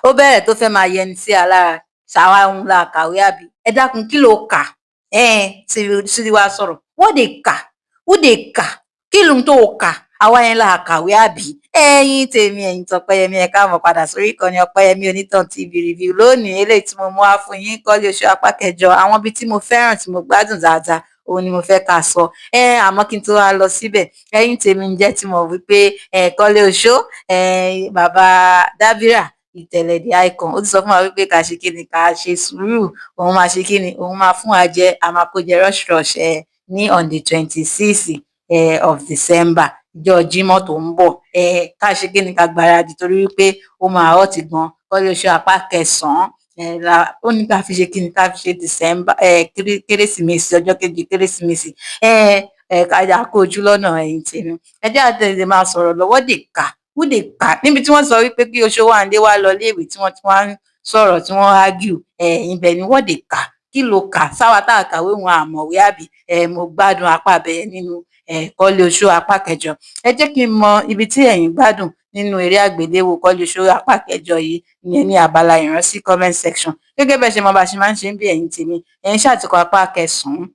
Ó bẹ̀rẹ̀ tó fẹ́ máa yẹni sí alára ṣàwa ń la kàwé àbí? Ẹ dákun, kí ló kà? Sídi wá sọ̀rọ̀. What dey kà? Who dey kà? Kí ló ń tó kà? Àwa yẹn la kàwé àbí? Ẹ̀yin tèmi, ẹ̀yin tọpẹ́yẹmí, ẹ káàbọ̀ padà sórí ìkànnì Ọpẹ́yẹmí Onítàn TV Review. Lónìí, eléyìí tí mo mú wá fún yín, Kọ́lé Oṣó apá kẹjọ, àwọn ibi tí mo fẹ́ràn, tí mo gbádùn dáadáa, òun ni mo fẹ́ ká sọ. Àmọ́ kí n tó wá lọ síbẹ̀, ẹ̀yin tèmi, ń jẹ́ tí mo wí pé Kọ́lé Oṣó, bàbá Dábírà Ìtẹ̀lẹ̀ the Icon, ó ti sọ fún wa wípé ká ṣe kíni? Ká ṣe sùúrù. Òun máa ṣe kíni? Òun máa fún wa jẹ, a máa kó jẹ rush rush ní on the 26 of December, ìjọ Jímọ̀ tó ń bọ̀. Ká ṣe kíni? Ká gbáradì, torí wípé ó máa hot gan. Kọ́lé Oṣó apá kẹsàn-án ó ní ká fi ṣe kíni? Ká fi ṣe December Kérésìmesì, ọjọ́ kejì Kérésìmesì. Ká yà kó ojú lọ́nà. Ẹ̀yin tèmi, ẹ jẹ́ àtẹ̀lé máa sọ̀rọ̀ lọ́wọ́. Dè ká who dey kà níbi tí wọ́n sọ wípé kí Oṣówàndé wá lọ iléèwé, tí wọ́n ti wá ń sọ̀rọ̀, tí wọ́n argue ibẹ̀ ni wọ́n dé kà. Kí ló kà? Sáwa tá a kàwé wọn àmọ̀wé àbí? Mo gbádùn apá abẹ́yẹ nínú Kọ́lé Oṣó apá kẹjọ. Ẹ jẹ́ kí n mọ ibi tí ẹ̀yin gbádùn nínú eré àgbéléwò Kọ́lé Oṣó apá kẹjọ yìí, ìyẹn ní abala ìrántí, comment section. Gẹ́gẹ́ bẹ́ẹ̀ ṣe mọ bá ṣe máa ń ṣe ń bí, ẹ̀yin tèmi, ẹ̀yin ṣàtìkọ apá kẹsàn-án,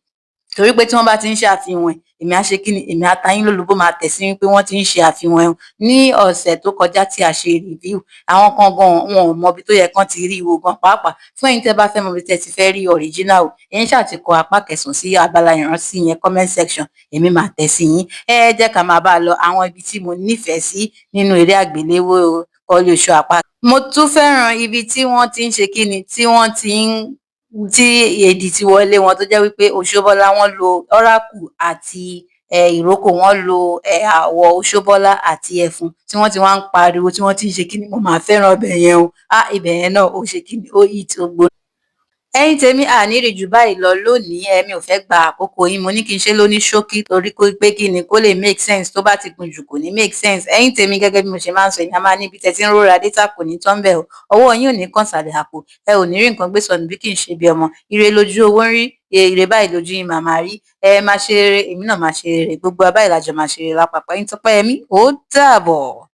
torí pé tí wọ́n bá ti ń ṣe àfihàn ẹ̀, èmi á ṣe kí ni? Èmi á ta yín lólobó, máa tẹ̀ sí wípé wọ́n ti ń ṣe àfihàn ẹ̀. Ní ọ̀sẹ̀ tó kọjá tí a ṣe review, àwọn kan gan wọn ò mọ ibi tó yẹ kán ti rí ìwò gan pàápàá. Fún ẹ̀yin tẹ́ bá fẹ́ mọ ibi tẹ́ ti fẹ́ rí original o, ẹ̀yin ṣáà ti kọ apá kẹsàn-án sí abala ìrántí yẹn, comment section, èmi máa tẹ̀ sí yín. Ẹ jẹ́ ká máa bá a lọ. Àwọn ibi tí mo nífẹ̀ẹ́ sí nínú eré àgbéléwò Kọ́lé Oṣó apá, mo tún fẹ́ràn ibi tí wọ́n ti ń ṣe kí ni, tí wọ́n ti ń tí èdì ti wọlé wọn, tó jẹ́ wípé Oṣóbọ́lá, wọ́n lo oracle àti ìrókò, wọ́n lo àwọ̀ Oṣóbọ́lá àti ẹfun, tí wọ́n ti wá ń pariwo, tí wọ́n ti ń ṣe kí ni. Mo máa fẹ́ràn ibẹ̀ yẹn o. Ah, ibẹ̀ yẹn náà, ó ṣe kí ni? Ó hit, ó gbóná. Ẹ̀yin tèmi, àní rí jù báyìí lọ lónìí. Ẹ̀mi ò fẹ́ gba àkókò yín. Mo ní kí n ṣe lóní ṣókí, torí pé kí ni? Kó lè make sense. Tó bá ti gùn jù, kò ní make sense. Ẹ̀yin tèmi, gẹ́gẹ́ bí mo ṣe máa ń sọ, èmi a máa ní ibi tẹ́ ti ń rọra data kò ní tán bẹ́ẹ̀ o. Ọwọ́ yín ò ní kàn sàlẹ̀ àpò, ẹ ò ní rí nǹkan gbé sọnù bí kì í ṣe bí ọmọ. Ire lójú owó ń rí, ire báyìí lójú yín máa máa rí. Ẹ máa ṣe rere, èmi náà máa ṣe rere, gbogbo abáyìí lájọ máa ṣe rere lápapọ̀. Ẹ̀yin Tọ́pẹ́yẹmí, ó dàbọ̀.